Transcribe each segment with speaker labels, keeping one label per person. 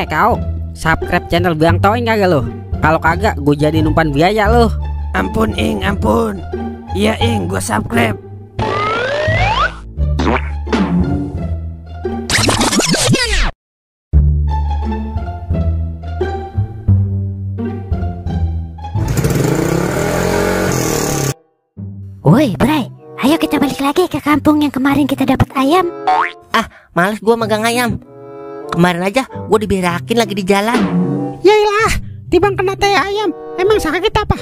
Speaker 1: Kau subscribe channel Bang Toing kagak lo? Kalau kagak gue jadi umpan biaya lo.
Speaker 2: Ampun Ing, ampun. Iya Ing, gue subscribe.
Speaker 3: Woi Bray, ayo kita balik lagi ke kampung yang kemarin kita dapat ayam.
Speaker 4: Males gue megang ayam. Kemarin aja gue diberakin lagi di jalan.
Speaker 1: Yailah, tibang kena teh ayam. Emang sakit apa?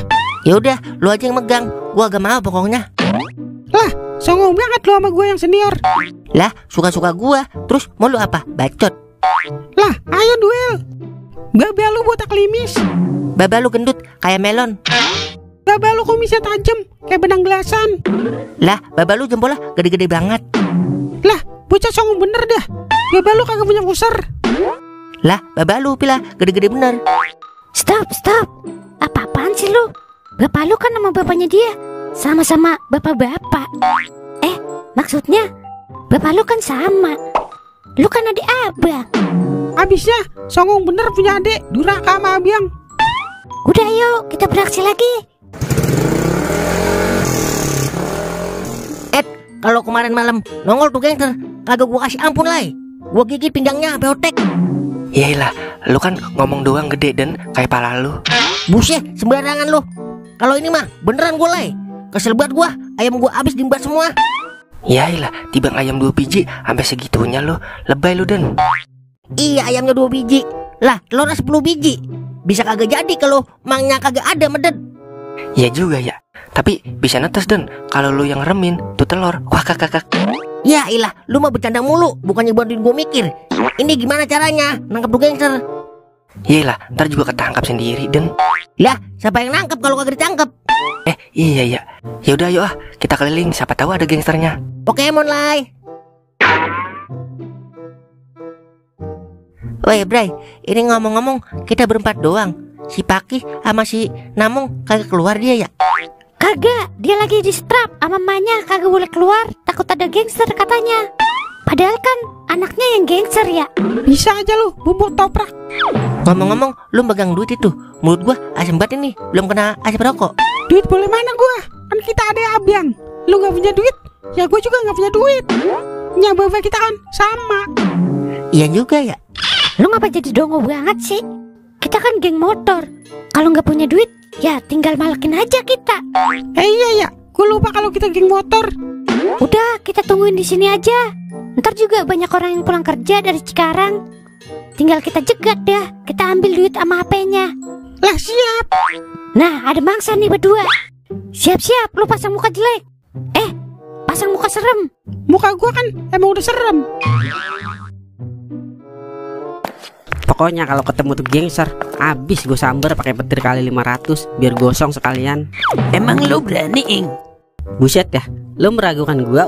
Speaker 4: Ya udah, lu aja yang megang. Gue agak mau pokoknya.
Speaker 1: Lah, songong banget lo sama gue yang senior.
Speaker 4: Lah, suka-suka gue. Terus mau lu apa? Bacot.
Speaker 1: Lah, ayo duel. Babel lu botak limis.
Speaker 4: Baba lu gendut kayak melon.
Speaker 1: Babel lu kumisnya tajam kayak benang gelasan.
Speaker 4: Lah, baba lu jempolnya gede-gede banget.
Speaker 1: Lah, bocah songong bener dah. Babel lu kagak punya pusar.
Speaker 4: Lah, baba lu pila gede-gede bener.
Speaker 3: Stop. Apa-apaan sih lu? Bapak lu kan sama bapaknya dia sama-sama bapak-bapak. Maksudnya bapak lu kan sama. Lu kan adik abang.
Speaker 1: Abisnya songong bener punya adik duraka sama abang.
Speaker 3: Udah yuk kita beraksi lagi.
Speaker 4: Kalau kemarin malam nongol tuh gangster, kagak gua kasih ampun lay. Gua gigit pinggangnya sampai otek.
Speaker 2: Yaelah, lu kan ngomong doang gede dan kayak pala lu.
Speaker 4: Buset, sembarangan lu. Kalau ini mah beneran gua lay. Kesel banget gua, ayam gua habis diembat semua.
Speaker 2: Yaelah, tibang ayam 2 biji sampai segitunya lu. Lebay lu Den.
Speaker 4: Iya, ayamnya 2 biji. Lah, telurnya 10 biji. Bisa kagak jadi kalau mangnya kagak ada medet.
Speaker 2: Ya juga ya. Tapi bisa netes Den, kalau lu yang remin tuh telur. Wah kakak.
Speaker 4: Ya ilah, lu mah bercanda mulu, bukannya bantuin gua mikir. Ini gimana caranya nangkep tuh gangster?
Speaker 2: Yaelah, ntar juga ketangkap sendiri Den.
Speaker 4: Lah, siapa yang nangkep kalau kagak ditangkep?
Speaker 2: Iya ya. Ya udah yuk kita keliling, siapa tahu ada gangsternya.
Speaker 4: Pokemon lay. Woi Bray, ini ngomong-ngomong kita berempat doang. Si Paki sama si Namung kagak keluar dia ya?
Speaker 3: Kagak, dia lagi di strap sama mamanya, kagak boleh keluar, takut ada gangster katanya. Padahal kan anaknya yang gangster ya.
Speaker 1: Bisa aja lu bubuk toprak.
Speaker 4: Ngomong-ngomong, lu megang duit itu. Mulut gua asem banget ini, belum kena asap rokok.
Speaker 1: Duit boleh mana gua? Kan kita ada abang. Lu gak punya duit, ya gua juga gak punya duit. Nyababa kita kan sama.
Speaker 4: Iya juga ya.
Speaker 3: Lu ngapa jadi dongo banget sih? Kita kan geng motor. Kalau nggak punya duit, ya tinggal malekin aja kita.
Speaker 1: Iya ya, gue lupa kalau kita geng motor.
Speaker 3: Udah, kita tungguin di sini aja. Ntar juga banyak orang yang pulang kerja dari Cikarang. Tinggal kita jegat dah. Kita ambil duit sama HP-nya.
Speaker 1: Lah siap.
Speaker 3: Nah, ada mangsa nih berdua. Siap-siap, lu pasang muka jelek. Pasang muka serem.
Speaker 1: Muka gue kan emang udah serem. Pokoknya kalau ketemu tuh gangster, abis gue samber pakai petir kali 500 biar gosong sekalian.
Speaker 2: Emang lu berani Ing?
Speaker 1: Buset ya, lu meragukan gue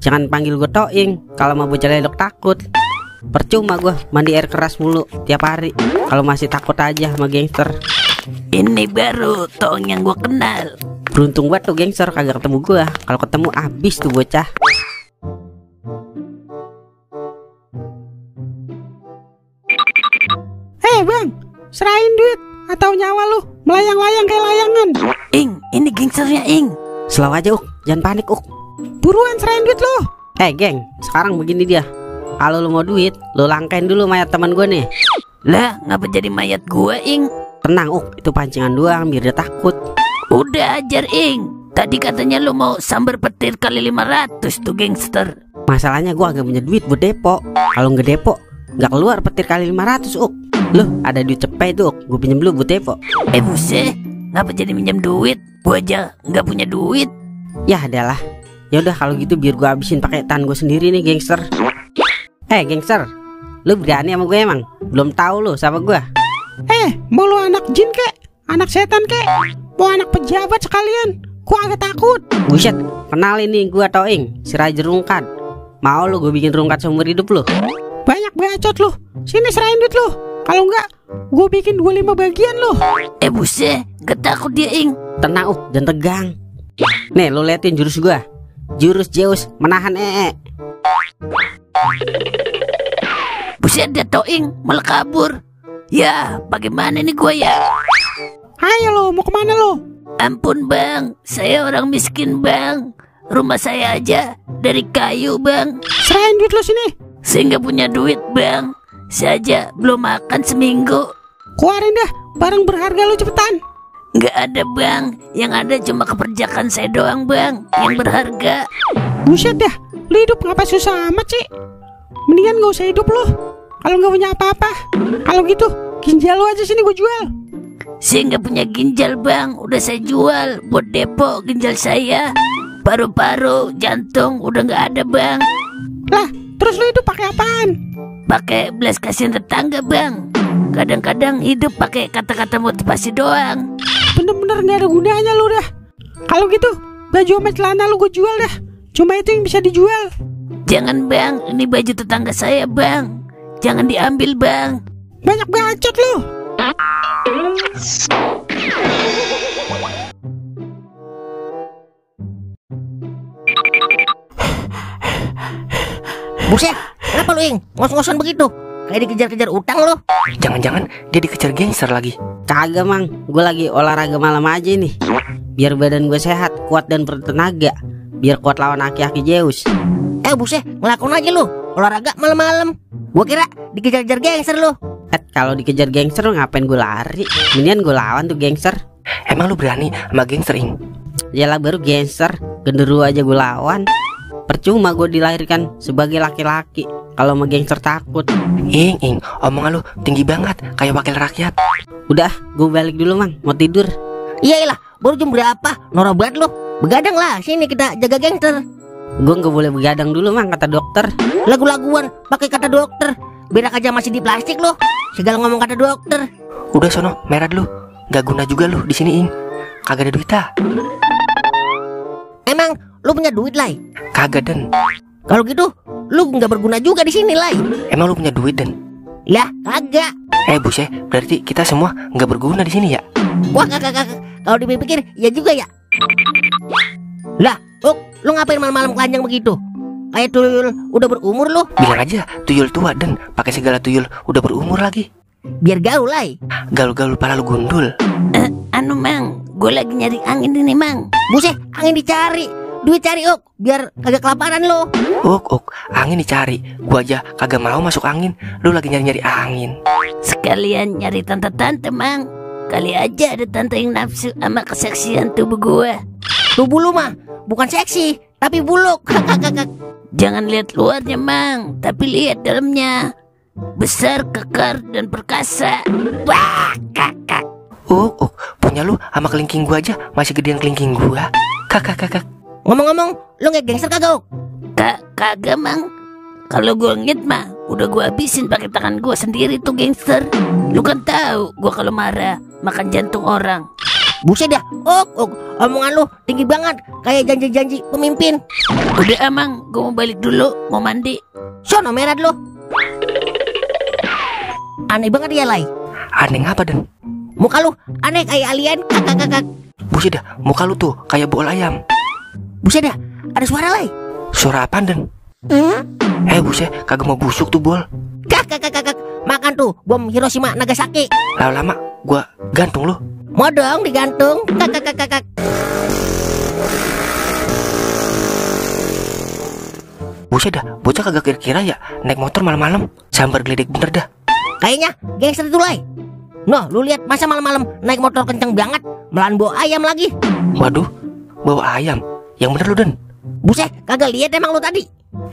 Speaker 1: Jangan panggil gue Toing. Kalau mau bocah lelok takut. Percuma gue mandi air keras mulu tiap hari kalau masih takut aja sama gangster.
Speaker 2: Ini baru Toing yang gue kenal.
Speaker 1: Beruntung banget tuh gangster kagak ketemu gue. Kalau ketemu abis tuh bocah. Bang, serahin duit atau nyawa lu melayang-layang kayak layangan.
Speaker 2: Ing, ini gangsternya Ing.
Speaker 1: Slow aja jangan panik Buruan serahin duit lu. Geng, sekarang begini dia. Kalau lu mau duit, lu langkain dulu mayat teman gue nih.
Speaker 2: Lah, ngapa jadi mayat gua Ing?
Speaker 1: Tenang itu pancingan doang biar dia takut.
Speaker 2: Udah ajar Ing. Tadi katanya lu mau sambar petir kali 500 tuh gangster.
Speaker 1: Masalahnya gua agak punya duit buat depo. Kalau nggak depo, nggak keluar petir kali 500 Loh, ada duit cepet tuh, gue pinjem dulu buat depo.
Speaker 2: Buset, ngapa jadi minjem duit? Gue aja nggak punya duit.
Speaker 1: Ya adalah. Ya udah kalau gitu biar gue habisin pakai tan gue sendiri nih gangster. Gangster, lu berani sama gue emang? Belum tahu lu sama gue. Mau lu anak jin kek? Anak setan kek? Mau anak pejabat sekalian? Gue agak takut. Buset, kenalin nih gue Toing, si Raja Rungkat. Mau lu gue bikin rungkat seumur hidup lu? Banyak bacot lu. Sini serahin duit lu. Kalau enggak, gue bikin 25 bagian loh.
Speaker 2: Buset, gak takut dia Ing.
Speaker 1: Tenang jangan tegang. Nih lu liatin jurus gue. Jurus Zeus menahan
Speaker 2: Buset dia Toing, malah kabur. Ya, bagaimana nih gua ya?
Speaker 1: Ayo lo, mau kemana lo?
Speaker 2: Ampun bang, saya orang miskin bang. Rumah saya aja dari kayu bang.
Speaker 1: Serahin duit lo sini.
Speaker 2: Saya nggak punya duit bang. Saya aja belum makan seminggu.
Speaker 1: Keluarin dah barang berharga lo cepetan.
Speaker 2: Nggak ada bang. Yang ada cuma keperjakan saya doang bang, yang berharga.
Speaker 1: Buset dah, lo hidup ngapa susah amat sih? Mendingan gak usah hidup lo kalau nggak punya apa-apa. Kalau gitu ginjal lo aja sini gue jual.
Speaker 2: Saya nggak punya ginjal bang, udah saya jual buat depo ginjal saya. Paru-paru, jantung udah nggak ada bang.
Speaker 1: Lah, terus lo hidup pakai apaan?
Speaker 2: Pakai belas kasihan tetangga bang. Kadang-kadang hidup pakai kata-kata motivasi doang.
Speaker 1: Bener-bener nggak ada gunanya lo dah. Kalau gitu baju sama celana lo gue jual dah. Cuma itu yang bisa dijual.
Speaker 2: Jangan bang, ini baju tetangga saya bang. Jangan diambil bang.
Speaker 1: Banyak bacot lo.
Speaker 4: Buset, kenapa lu, Ing? Ngos-ngosan begitu? Kayak dikejar-kejar utang lo.
Speaker 5: Jangan-jangan dia dikejar gangster lagi.
Speaker 1: Kagak mang, gue lagi olahraga malam aja nih. Biar badan gue sehat, kuat dan bertenaga. Biar kuat lawan aki-aki Zeus.
Speaker 4: Buset, ngelakuin aja lu olahraga malam-malam. Gua kira dikejar-kejar gangster lo.
Speaker 1: Kalau dikejar gangster ngapain gue lari? Mendingan gue lawan tuh gangster.
Speaker 5: Emang lu berani sama gangster, Ing?
Speaker 1: Yalah baru gangster, genderuwo aja gue lawan. Percuma gue dilahirkan sebagai laki-laki kalau sama gangster takut.
Speaker 5: Ing, omongan lu tinggi banget kayak wakil rakyat.
Speaker 1: Udah, gue balik dulu mang, mau tidur.
Speaker 4: Iyalah, baru jam berapa? Norak banget lo. Begadang lah, sini kita jaga gangster.
Speaker 1: Gue nggak boleh begadang dulu mang, kata dokter.
Speaker 4: Lagu-laguan pakai kata dokter. Berak aja masih di plastik lo. Segala ngomong kata dokter.
Speaker 5: Udah sono, merah dulu. Gak guna juga lu di sini, Ing. Kagak ada duit ah.
Speaker 4: Emang lu punya duit, Lai?
Speaker 5: Kagak Den.
Speaker 4: Kalau gitu, lu nggak berguna juga di sini, Lai.
Speaker 5: Emang lu punya duit Den?
Speaker 4: Lah, kagak.
Speaker 5: Buset, berarti kita semua nggak berguna di sini ya?
Speaker 4: Wah, kagak. Kalau dipikir, ya juga ya. Lah, lu ngapain malam-malam telanjang begitu? Kayak tuyul udah berumur lu.
Speaker 5: Bilang aja tuyul tua Den, pakai segala tuyul udah berumur lagi.
Speaker 4: Biar gaul, Lai.
Speaker 5: Gaul-gaul pala lu gundul.
Speaker 2: Anu mang, gue lagi nyari angin ini mang.
Speaker 4: Buset, angin dicari. Duit cari, biar kagak kelaparan lo.
Speaker 5: Angin dicari. Gua aja kagak mau masuk angin. Lu lagi nyari-nyari angin.
Speaker 2: Sekalian nyari tante-tante mang. Kali aja ada tante yang nafsu sama keseksian tubuh gue.
Speaker 4: Tubuh lu mah bukan seksi, tapi buluk.
Speaker 2: Jangan lihat luarnya mang, tapi lihat dalamnya. Besar, kekar, dan perkasa. Wah, kakak.
Speaker 5: Punya lu sama kelingking gua aja masih gedean kelingking gua. Kakak.
Speaker 4: Ngomong-ngomong, lu nggak gangster kagak?
Speaker 2: Kagak mang. Kalau gue ngit mah udah gue habisin pakai tangan gue sendiri tuh gangster. Lu kan tahu gue kalau marah makan jantung orang.
Speaker 4: Buset dah, omongan lu tinggi banget kayak janji-janji pemimpin.
Speaker 2: Udah amang, gue mau balik dulu, mau mandi.
Speaker 4: Sono merah lu. Aneh banget ya, Lai.
Speaker 5: Aneh apa Den?
Speaker 4: Muka lu aneh kayak alien. Kakak.
Speaker 5: Buset dah, muka lu tuh kayak bool ayam.
Speaker 4: Buset dah, ada suara, Lai.
Speaker 5: Suara apaan Den? Buset, kagak mau busuk tuh bol.
Speaker 4: Kakak. Makan tuh bom Hiroshima Nagasaki.
Speaker 5: Lama-lama gua gantung lu.
Speaker 4: Mau dong digantung. Kakak.
Speaker 5: Buset dah, bocah kagak kira-kira ya naik motor malam-malam. Sambar geledek bener dah.
Speaker 4: Kayaknya gangster itu, Lai. Noh, lu lihat masa malam-malam naik motor kenceng banget, melawan bawa ayam lagi.
Speaker 5: Waduh, bawa ayam. Yang bener lu Den.
Speaker 4: Buset, kagak lihat emang lu tadi?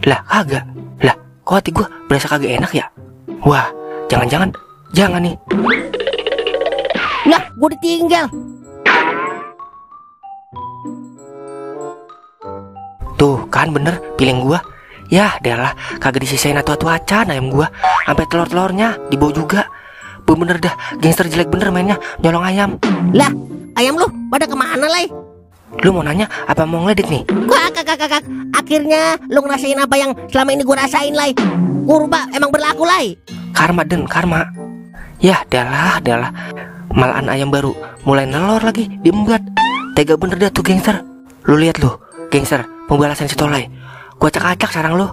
Speaker 5: Lah kagak. Lah, kok hati gua berasa kagak enak ya? Wah, jangan nih.
Speaker 4: Lah, gua ditinggal.
Speaker 5: Tuh kan bener piling gua. Yah, delah, kagak disisain atu-atu acan ayam gua. Sampai telur-telurnya dibawa juga. Bener dah, gangster jelek bener mainnya nyolong ayam.
Speaker 4: Lah, ayam lu pada kemana, Lai?
Speaker 5: Lu mau nanya apa mau ngeledek nih?
Speaker 4: Kakak. Akhirnya lu ngerasain apa yang selama ini gua rasain, Lai. Kurba emang berlaku, Lai.
Speaker 5: Karma Den, karma. Yah, delah. Malahan ayam baru mulai nelor lagi diembat. Tega bener dah tuh gangster. Lu lihat lu, gangster pembalasan si Tolai. Gua acak-acak sarang lu.